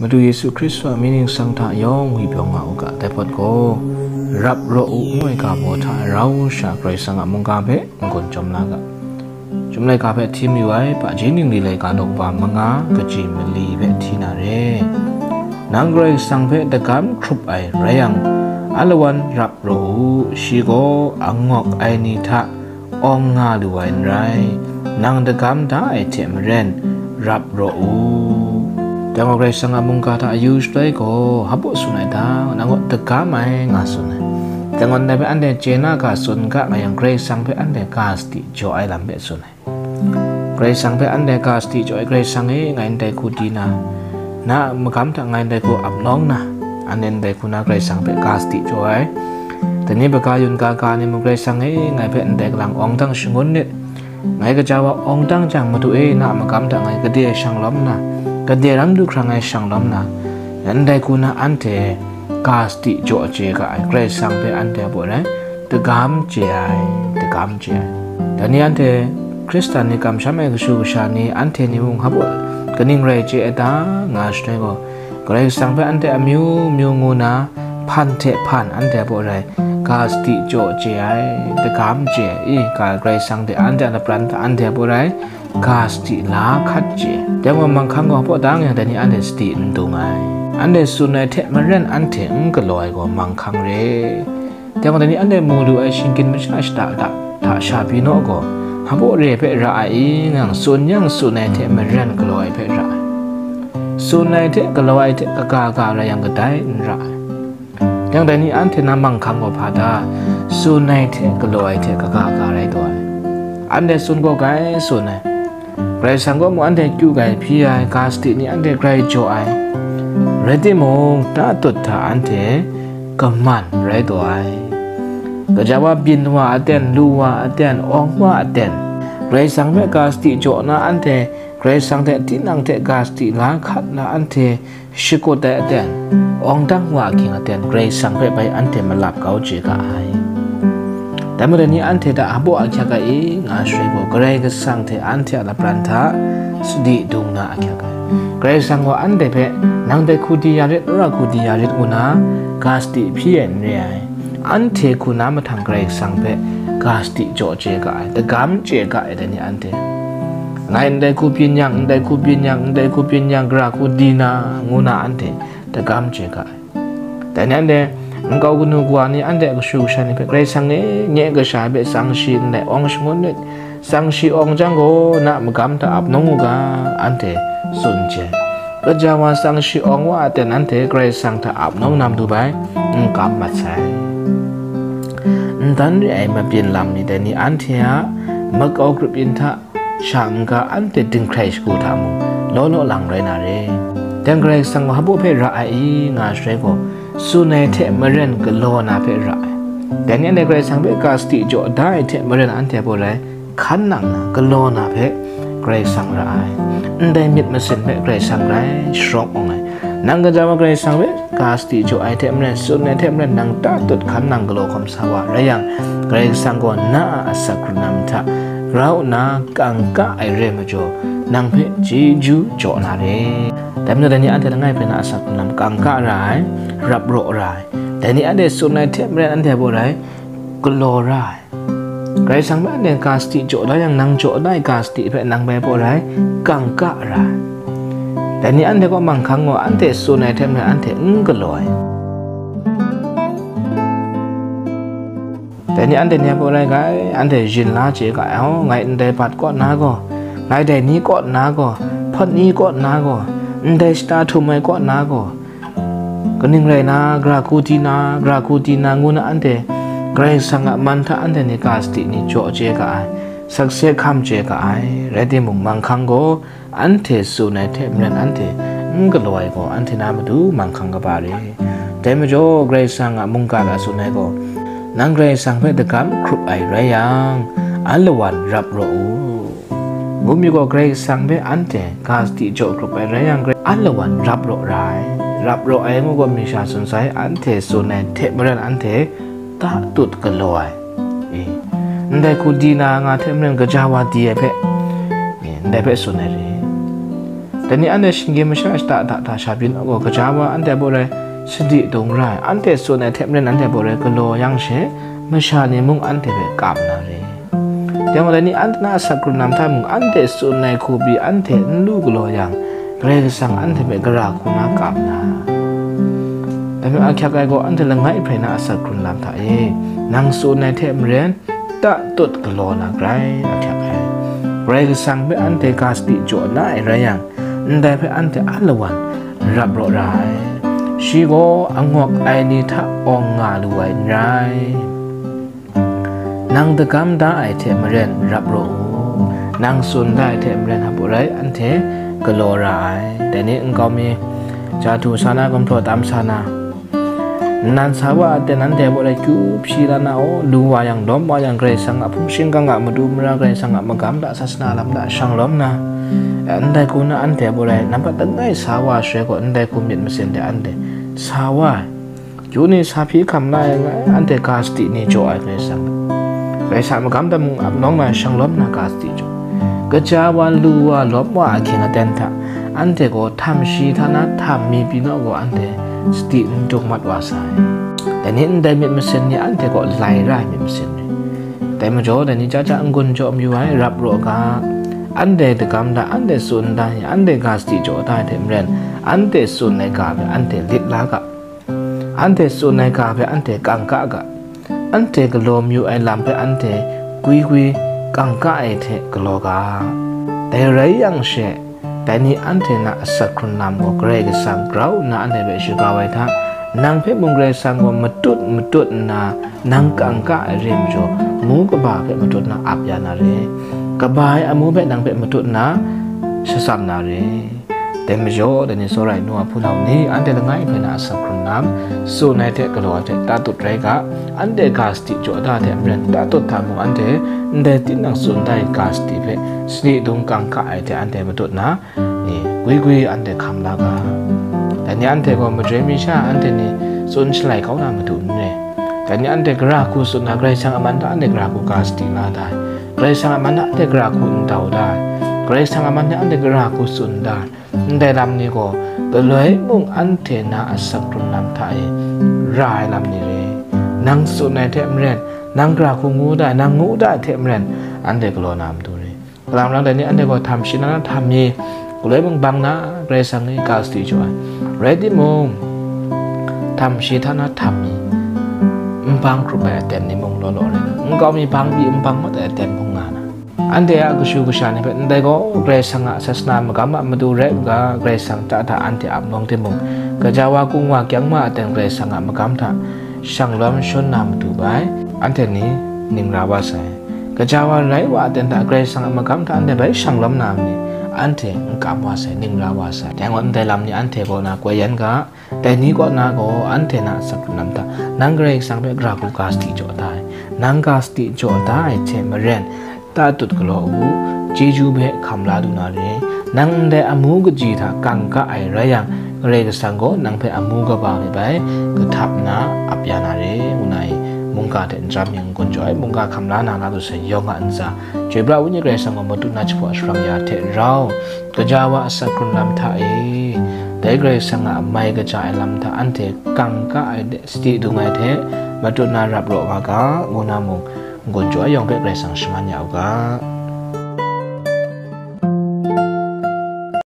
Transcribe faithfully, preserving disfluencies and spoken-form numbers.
Madu Yesu Hkristu a mying ningsang hta yawng ngwipyaw nga u ga, dai hpawt gaw, rap raw u, ngu ai ga baw hta rau sha Karai Kasang a mungga hpe n-gun chyawm la ga. Chyum laika hpe hti mayu ai, Hpaji ningli laika daw kaba manga, kaji mali hpe hti na re. Nang Karai Kasang hpe dagam hkrup ai rai yang, alawan rap raw u, shi gaw angawk ai ni hta awng nga lu ai n rai, nang dagam da ai hte maren, rap raw u. Dai gaw Karai Kasang a mungga hta yu shaloi gaw, hpaw tsun ai ta, nang gaw dagam ai nga tsun ai. Dai gaw ndai hpe anhte chye na ga tsun ga nga yang, Karai Kasang hpe anhte ga sadi jaw ai lam hpe tsun ai. Karai Kasang hpe anhte ga sadi jaw ai, Karai Kasang e, ngai ndai hku di na, na a magam hta ngai ndai hku ap nawng na, anhte ndai hku na Karai Kasang hpe ga sadi jaw ai. Dai ni baga yun ga ga ni mung, Karai Kasang e, ngai hpe ndai kalang awng dang shangun nit. Ngai gaja wa awng dang jang, Madu e, na a magam hta ngai gade shang lawm na, gade ram du hkrang ai shang lawm na, ndai hku na anhte ga sadi jaw chye ga ai, Karai Kasang hpe anhte a baw rai, dagam chye ai, dagam chye ai. Dai ni anhte Hkristan ni kamsham ai kashu kasha ni, anhte ni mung hpaw kaning rai chye ai ta, nga shaloi gaw, Karai Kasang hpe anhte amyu myu ngu na, hpan hte hpan anhte a baw rai, ga sadi jaw chye ai, dagam chye ai, i, ga Karai Kasang hte anhte a lapran hta anhte a baw rai, ga sadi la hkat chye ai. Dai gaw manghkang gaw hpaw dang yang, dai ni anhte sadi n dung ai. Anhte tsun ai hte maren anhte n galaw ai gaw manghkang re. Dai gaw dai ni anhte mu lu ai shinggyim masha shada da hta sha pyi naw gaw, hpaw re hpe ra ai i, nang tsun yang tsun ai hte maren galaw ai hpe ra ai. Tsun ai hte galaw ai hte kaga ga rai yang kadai n ra ai. Yang dai ni anhte na manghkang gaw hpa ta? Tsun ai hte galaw ai hte kaga ga rai taw ai. Anhte tsun gaw grai tsun ai. Karai Kasang gaw mu anhte kyu gai hpyi ai, ga sadi ni anhte grai jaw ai. Rai timung, tatut hta anhte kaman rai taw ai. Gaja wa byin wa aten, lu wa aten, awng wa aten, Karai Kasang hpe ga sadi jaw na anhte, Karai Kasang hte tinang hte ga sadi la hkat na anhte, shakut ai aten, awng dang wa ahkying aten, Karai Kasang hpe bai anhte malap kau chye ga ai. Dai majaw ni anhte hta hpaw ahkyak ai i, nga shaloi gaw, Karai Kasang hte anhte a lapran hta sadi dung na ahkyak ai. Karai Kasang gaw anhte hpe, nang dai hku di ya rit, nra hku di ya rit, ngu na ga sadi hpyi ai n re ai. Anhte hku na mahtang Karai Kasang hpe ga sadi jaw chye ga ai, dagam chye ga ai dai ni anhte. Ngai ndai hku byin yang, ndai hku byin yang, ndai hku byin yang, gara hku di na, ngu na anhte dagam chye ga ai. Dai ni anhte nkau kanu kawa ni anhte a kashu kasha ni hpe, Karai Kasang e, nye kasha hpe tsang shi ndai awng shangun nit, tsang shi awng jang gaw, na magam hta ap nawng u ga, anhte tsun chye. Gaja wa tsang shi awng wa aten anhte Karai Kasang hta ap nawng na matu bai n kam mat sai. N dan re ai mabyin lam ni dai ni anhte a makau grup yin hta sha n-ga anhte dinghkrai shagu hta mung, law law lang rai na re. Dang Karai Kasang gaw hpaw hpe ra ai i, nga shaloi gaw, tsun ai hte maren galaw na hpe ra ai. Dai ni anhte Karai Kasang hpe ga sadi jaw da ai hte maren anhte hpaw rai, hkan nang na, galaw na hpe Karai Kasang ra ai. Ndai myit masin hpe Karai Kasang grai sharawng awng ai. Nang gaja wa Karai Kasang hpe ga sadi jaw ai hte maren, tsun ai hte maren, nang tatut hkan nang galaw hkawm sa wa rai yang, Karai Kasang gaw na a asak hkrung lam hta grau nna kangka ai re ai majaw, nang hpe chyeju jaw na re. Dai majaw, dai ni anhte langai hpe na asak hkrung lam kangka ra ai, rap raw ra ai. Dai ni anhte tsun ai hte maren anhte hpaw rai, galaw ra ai. Karai Kasang hpe anhte ga sadi jaw la yang, nang jaw la ai ga sadi hpe nang bai hpaw rai, kangka ra ai. Dai ni anhte kaw manghkang gaw, anhte tsun ai hte maren anhte n galaw ai. Dai ni anhte ni a hpaw rai ga ai, anhte yin la chye ga ai, aw, ngai ndai bat kaw nna gaw, ngai dai ni kaw nna gaw, hpawt ni kaw nna gaw, ndai shata htum ai kaw nna gaw, kaning rai na, gara hku di na, gara hku di na, ngu na anhte Karai Kasang a man hta anhte ni ga sadi ni jaw chye ga ai, sakse hkam chye ga ai, rai timung, manghkang gaw anhte tsun ai hte maren anhte n galaw ai gaw, anhte na matu manghkang kaba re. Dai majaw, Karai Kasang a mungga hta tsun ai gaw, nang Karai Kasang hpe dagam hkrup ai rai yang, alawan rap raw u. Ngu mi gaw, Karai Kasang hpe anhte ga sadi jaw hkrup ai rai yang, Karai alawan rap raw ra ai. Rap raw ai ngu gaw, mi sha tsun sai, anhte tsun ai hte maren anhte tatut galaw ai. E, ndai hku di na nga hte maren gaja wa di ai hpe, e, ndai hpe tsun ai re. Dai ni anhte shinggyim masha shada hta hta sha byin gaw, gaja wa anhte baw rai sadi dung ra ai, anhte tsun ai hte maren anhte baw rai galaw yang she, masha ni mung anhte hpe kam na re. Dai gaw, dai ni anhte na asak hkrun lam hta mung, anhte tsun ai hku pyi anhte n lu galaw yang, Karai Kasang anhte hpe gara hku na kam na. Dai majaw ahkyak ai gaw, anhte langai hprai na asak hkrun lam hta e, nang tsun ai hte maren, tatut galaw na grai ahkyak ai. Karai Kasang hpe anhte ga sadi jaw na ai rai yang, ndai hpe anhte alawan rap raw ra ai. Shi gaw angawk ai ni hta awng nga lu ai n rai. Nang dagam da ai hte maren rap raw u, nang tsun da ai hte maren hpa rai anhte galaw ra ai. Dai ni nkau mi, ja du sa na, gumhpraw tam sa na, nnan sa wa a ten anhte baw rai kyu hpyi la na, aw, lu wa yang, lawm wa yang, Karai Kasang a hpung shingkang a matu mara, Karai Kasang a magam hta, sasana lam hta shang lawm na, ndai hku na anhte baw rai nampat langai sa wa shaloi gaw, ndai hku myit masin de anhte sa wa ai. Kyu ni sa hpyi hkam la ai nga ai, anhte ga sadi ni jaw ai Karai Kasang. Karai Kasang a magam hta mung ap nawng na, shang lawm na, ga sadi jaw. Gaja wa, lu wa, lawm wa ahkying aten hta, anhte gaw htam shi hta na htam mi pyi naw gaw, anhte sadi n dung mat wa sa ai. Dai ni ndai myit masin ni anhte gaw lai ra ai myit masin ni. Dai majaw, dai ni ja ja n-gun jaw mayu ai, rap raw ga, anhte dagam da, anhte tsun da ni, anhte ga sadi jaw da ai hte maren, anhte tsun ai ga hpe anhte lit la ga, anhte tsun ai ga hpe anhte kangka ga, anhte galaw mayu ai lam hpe anhte gwi gwi kangka ai hte galaw ga. Dai rai yang she, dai ni anhte na asak hkrun lam gaw Karai Kasang grau nna anhte hpe shagrau ai hta, nang hpe mung Karai Kasang gaw matut matut nna, nang kangka ai re majaw, mu kaba hpe matut nna ap ya na re. Kaba ai amu hpe nang hpe matut nna shatsam na re. Dai majaw, dai ni tsawra ai nu wa hpunau ni, anhte langai hpe na asak hkrun lam, tsun ai hte galaw ai hte tatut rai ga, anhte ga sadi jaw da hte maren, tatut hta mung anhte ndai tinang tsun da ai ga sadi hpe sadi dung kangka ai hte anhte matut nna, e, gwi gwi anhte hkam la ga. Dai ni anhte gaw madoi mi sha anhte ni tsun shalai kau na matu n re. Dai ni anhte gara hku tsun na, Karai Kasang a man hta anhte gara hku ga sadi la da ai, Karai Kasang a man hta anhte gara hku n tau da ai, Karai Kasang a man hta anhte gara hku tsun da ai, ndai lam ni gaw galoi mung anhte na asak hkrun lam hta e ra ai lam ni re. Nang tsun ai hte maren, nang gara hku ngu da ai, nang ngu da ai hte maren, anhte galaw na matu re. Kalang rang dai ni anhte gaw htam shi hta na htam mi, galoi mung bang na, Karai Kasang ni ga sadi jaw ai. Rai timung, htam shi hta na htam mi, n bang hkrup ai aten ni mung law law rai, nkau mi bang pyi n bang mat ai aten mung nga na. Anhte a kashu kasha ni hpe ndai gaw Karai Kasang a sasana magam a matu rai u ga, Karai Kasang hta hta anhte ap nawng timung, gaja wa, kung wa, kyang ma aten Karai Kasang a magam hta shang lawm shawn na matu bai, anhte ni ning ra wa sai. Gaja wa rai wa aten hta Karai Kasang a magam hta anhte bai shang lawm na ni, anhte n kam wa sai, ning ra wa sai. Dai gaw ndai lam ni anhte kaw na koi yan ga, dai ni kaw na gaw anhte na asak hkrun lam hta, nang Karai Kasang hpe gara hku ga sadi jaw da ai, nang ga sadi jaw da ai hte maren, tatut galaw u, chyeju hpe hkam la lu na re. Nang ndai amu kaji hta kangka ai rai yang, Karai Kasang gaw nang hpe amu kaba hpe bai kahtap nna ap ya na re, ngu na i, mungga hte n jam yang n-gun jaw ai, mungga hkam la na, na lu sai yawng a ntsa, chyoi pra u ni, Karai Kasang gaw matut na jahpaw sharang ya hte rau, gaja wa asak hkrun lam hta e, dai Karai Kasang a mai kaja ai lam hta anhte kangka ai de, sadi dung ai hte matut na rap raw nga ga, ngu na mung, n-gun jaw ai yawng hpe Karai Kasang shaman ya u ga.